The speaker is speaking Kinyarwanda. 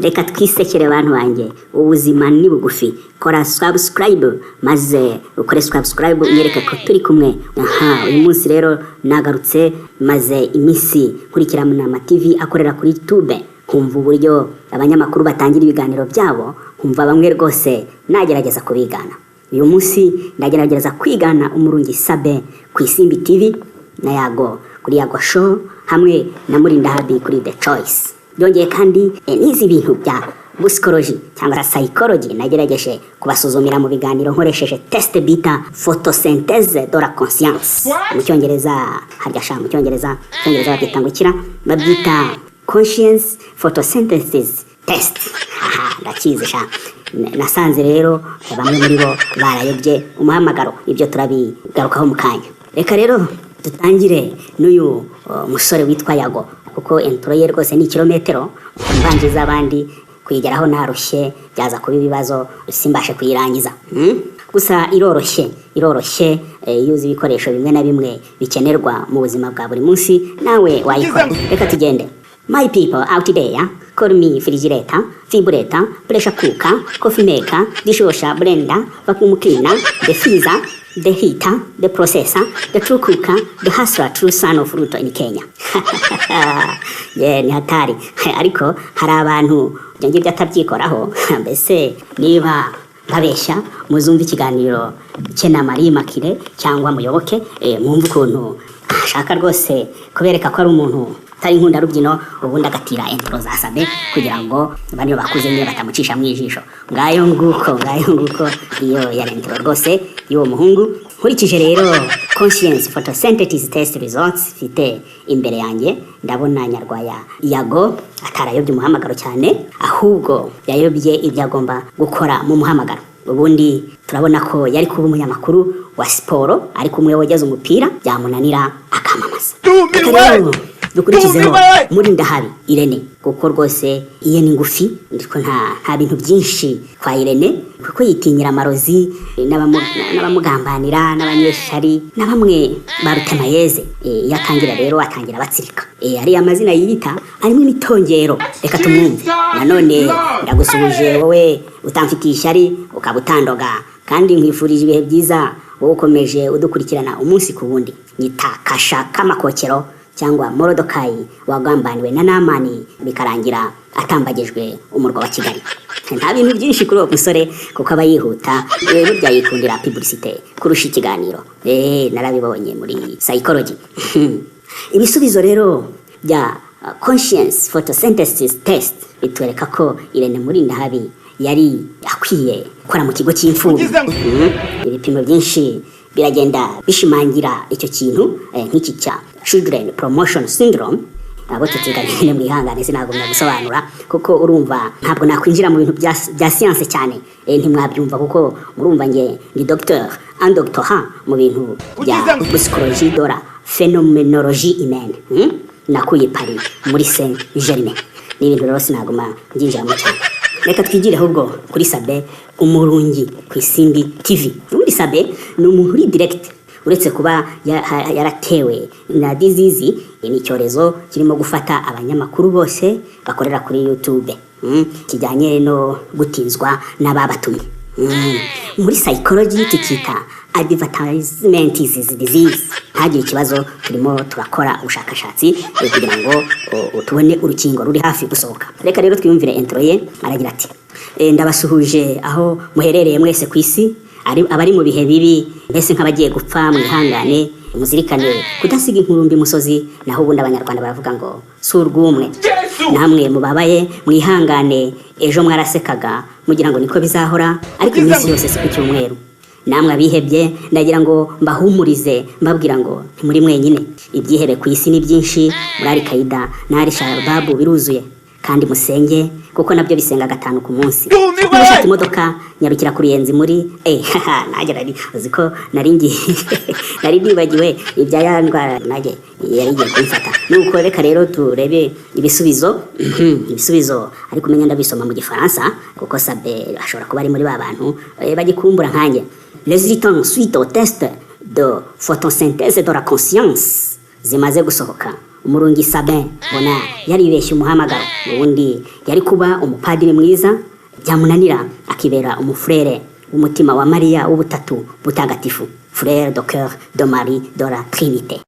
Reka twisekere bantu banjye, ubuzima ni bugufi. Kora subscribe, maze ukore subscribe unyereke ko turi kumwe. Aha uyu munsi rero nagarutse, maze iminsi nkurikirana ama TV akorera kuri YouTube, nkumva uburyo abanyamakuru batangira ibiganiro byabo, nkumva bamwe rwose nagerageza kubigana. Uyu munsi ndagerageza kwigana Umurungi Sabe ku Isimbi TV na Yago kuri Yago Show hamwe na Murindahabi kuri The Choice. Byongeye kandi n'izi bintu bya psychology cyangwa psychology, nagerageje kubasuzumira mu biganiro nkoresheje test bita photosynthèse de la conscience mu Cyongereza. Harya sha, mu Cyongereza babyita ngo kira, babyita conscience photosynthesis test. Aha ndakizi sha. Nasanze rero bamwe muri bo barayobye umuhamagaro. Ibyo turabigarukaho mu kanya. Reka rero dutangire n'uyu musore witwa Yago, kuko intro ye rwose ni ikirometero. Mbanje z'abandi kuyigeraho narushye, byaza kuba ibibazo simbashe kuyirangiza. Gusa iroroshye, iroroshye. Iyo uzi ibikoresho bimwe na bimwe bikenerwa mu buzima bwa buri munsi, nawe wayikora. Reka tugende. My people out there, call me refrigerator, vibrator, pressure cooker, coffee maker, dishwasher, blender, vacuum cleaner, the freezer, the heater, the processor, the true cooker, the hustler, true son of Ruto in Kenya. Yeah, ni hatari. Ariko hari abantu ibyo ngibyo atabyikoraho. Mbese niba nkabeshya, muzumve ikiganiro cye na Marie Makire cyangwa Muyoboke, mwumve ukuntu ashaka rwose kubereka ko ari umuntu utari inkunda rubyino, ubundi agatira intro za Sabe kugira ngo bano bakuze nyine batamucisha mu ijisho. Ngayo nguko, ngayo nguko, iyo yari intro rwose y'uwo muhungu. Nkurikije rero conscience photosynthesis test results mfite imbere yanjye, ndabona Nyarwaya Yago atarayobye umuhamagaro cyane, ahubwo yayobye ibyo agomba gukora mu muhamagaro. Ubundi turabona ko yari kuba umunyamakuru wa siporo, ariko umwe wogeza umupira byamunanira akamamaza. Reka rero dukurikizeho Murindahabi Irene, kuko rwose iye ni ngufi, ndiko nta bintu byinshi kwa Irene, kuko yitinyira amarozi n'abamugambanira n'abanyeshari na bamwe ba rutemayeze. Iyo atangira rero atangira batsirika. Ariya mazina yiyita arimo imitongero. Reka tumwumve. Nanone ndagusuhuje wowe utamfitiye ishyari, ukaba utandoga, kandi nkwifurije ibihe byiza, wowe ukomeje udukurikirana umunsi ku wundi. Nyita Kasha k'amakokero cyangwa Morodokayi wagambaniwe na Namani, bikarangira atambagijwe umurwa wa Kigali. Nta bintu byinshi kuri uwo musore, kuko aba yihuta. Burya yikundira publicité kurusha ikiganiro. Narabibonye muri psychology. Ibisubizo rero bya conscience photosynthesis test bitwereka ko Irene Murindahabi yari akwiye gukora mu kigo cy'imfubyi. Ibipimo byinshi biragenda bishimangira icyo kintu, nk'iki cya children promotion syndrome. Abo tutiganye nyine mwihangane, sinagumya gusobanura, kuko urumva ntabwo nakwinjira mu bintu bya science cyane, ntimwabyumva, kuko murumva nge ni docteur en doctorat mu bintu bya psychologie de la phénoménologie humaine, Nakuye Paris muri Saint Germain. Ni ibintu rero sinaguma nginjiramo cyane. Reka twigire ahubwo kuri Sabe Umurungi ku Isimbi TV. Ubundi Sabe ni umuntu uri direct, uretse kuba yaratewe na disease, ni icyorezo kirimo gufata abanyamakuru bose bakorera kuri YouTube, kijyanye no gutinzwa n'ababatumye. Muri psychology tukita advertisement is disease. Ntagire ikibazo, turimo turakora ubushakashatsi kugira ngo tubone urukingo ruri hafi gusohoka. Reka rero twiyumvire intro ye. Aragira ati: "Ndabasuhuje aho muherereye mwese ku isi, abari mu bihe bibi, mbese nk'abagiye gupfa, mwihangane, muzirikane kudasiga inkuru mbi musozi, naho ubundi Abanyarwanda baravuga ngo si urw'umwe. Namwe mubabaye mwihangane, ejo mwarasekaga mugira ngo niko bizahora, ariko iminsi yose si ku cyumweru. Namwe abihebye, ndagira ngo mbahumurize mbabwira ngo ntimuri mwenyine. Ibyihebe ku isi ni byinshi, muri Al-Qaida na Al-Shabaab biruzuye, kandi musenge kuko nabyo bisenga gatanu ku munsi. Niba ushaka imodoka, nyarukira ku Ruyenzi muri haha." Nanjye nari uzi ko nari ngiye, nari nibagiwe ibya ya ndwara nanjye yari igiye kumfata. Nuko reka rero turebe ibisubizo. Ibisubizo ariko umenya ndabisoma mu Gifaransa, kuko Sabe ashobora kuba ari muri ba bantu bagikumbura nkanjye. Résultat suite au test de photosynthèse de la conscience. de photosynthèse de la conscience zimaze gusohoka. Umurungi Sabin mbona yaribeshye umuhamagaro. Ubundi yari kuba umupadiri mwiza, byamunanira akibera umufurere w'umutima wa Mariya w'Ubutatu Butagatifu, frère de cœur de Marie de la Trinité.